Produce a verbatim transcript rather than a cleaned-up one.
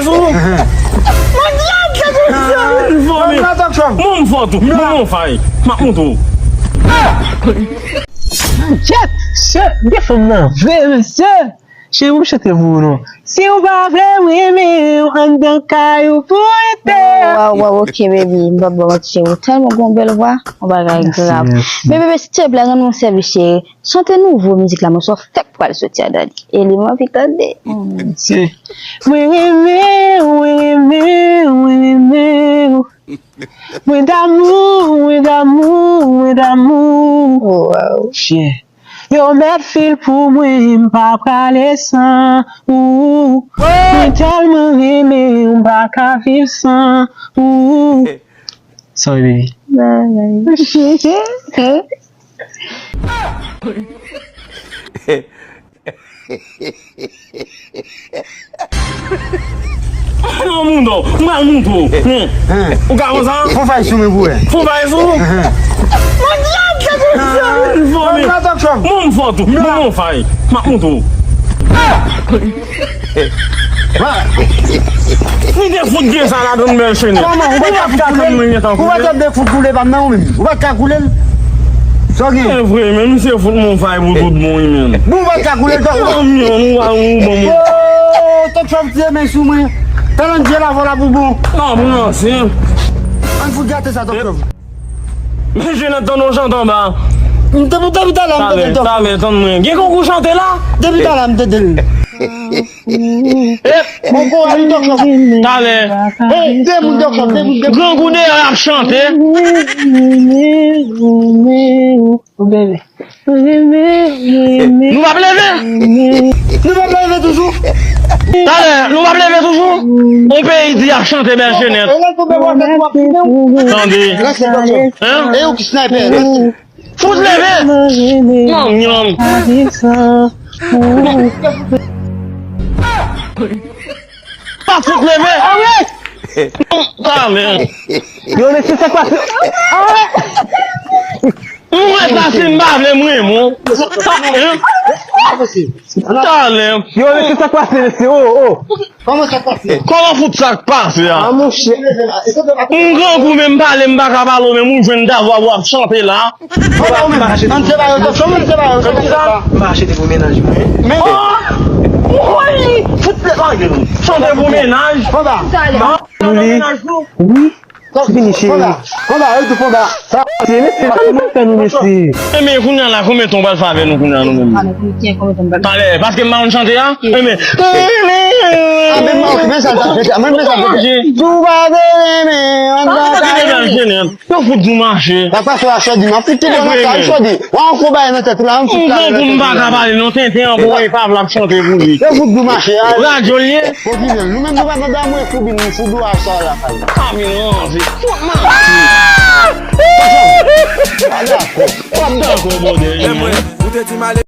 Mwen dyab, se pou sa. Bon, m fò tou. Bon, m fay. M ap montre w. Jèt, se, gen fanm nan vre, mesye. Cheri, m chante pou ou non. Si w pa vle m renmen w, anndan kay ou pou rete. Waw, waw, ok, baby, m p ap ba w manti, cheri, ou tèlman gon bèl vwa, yon bagay grav. Men bebe, silteplè, rann mwen sèvis, cheri. Chante nouvo mizik la, mwen sa w fèk pral soti a, daddy. E li m anvi tande. Oh, mon Dieu. Mwen renmen w, mwen renmen w, mwen renmen w. Mwen damou, mwen damou, mwen damou. Oh, wow. Chien. Yo met fil pou mwen, m pa prale san ou. Mwen tèlman renmen w, m pa ka viv san ou. Sorry, baby. Bye, bye. Nan moun do, m pral montre w. Ou ka konsa? Fon fay sou mwen pou wè. Fon fay sou ou? Mwen dyab, se pou sa. Bon, m fò tou. Bon, m fay. M ap montre w. Li te fout gen sa ladan, bèl chenèt. Kòman? Ou pa t ap ka tann mwen gentan koule? Ou pa t ap de fout koule pa m nan ou menm? Ou pa t ka koule l? Sa w gen? Se vre, men misye fout mwen fay pou tout bon, wi, men. Bon, ou pa t ka koule l, tonton. Nan myon, ou pa ou bon, mwen. Oh, tonton, fè m tire men sou mwen. Talandye la, vòlò pou bon. Non, pou nan, se. Ann fout gate sa, tonton. Men Jenèt, tann yon chante anba. M te pou depi talè, m te depi talè. Talè, tann mwen. Gen konkou chante la? Depi talè, m te depi. Bon kouraj, wi, tonton. Talè. Bon, de moun tonton, de moun, de moun. Grangou deyò y ap chante. Nou p ap leve? Nou p ap leve toujou? Talè, nou p ap leve toujou? On peyi di y ap chante bèl chenèt. Tande. Hein? E ou ki sniper? Fout leve! Manman. Pa fout leve! Talè. Yo, mesye, sa k pase? Mwen sa si m pa vle mwen, mon. Talè. Yo, mesye, sa k pase, mesye? Oh, oh. Kòman sa pase? Kòman fout sa k pase a? Ah, monchè. M grangou, men m pale, m pa ka pale, men m jwenn davwa w ap chante la. Ann separe yo, ann separe yo, ann separe yo. M pa achte pou mennaj mwen. Men. Oh! Woy! Fout lè pa gen. Chante pou mennaj. Konba. Chante pou mennaj pou. Wi. Fini, cheri. Konba, konba, yo tou konba. Sa, se mesye, sa nou fè nou, mesye. Enben, kounye a la, konbyen tan w pral fè avè nou kounye a, nou menm? Talè, paske m pa konn chante a? Enben. Ah, men, men, men sa, sa, sa, men, men sa, sa. Tou pa de renmen, an ta ta. Yo fout nou mache. Pa pase a chòdi, non, fout tou nan sa, chòdi. Wa, on konba nan tèt ou la, on fout la. Pou m pa ka pale, non, tenten an, pou mwen, pa vle ap chante pou li. Yo fout nou mache, a. Radyo l ye. Fò ki vle. Nou menm nou pa nan damou e foubin, nou fout dou a sa la kay. Kami nou anvi. Fout manti. Pa dakò. Pa dakò, bòdè. Lè mwen, ou te di m ale.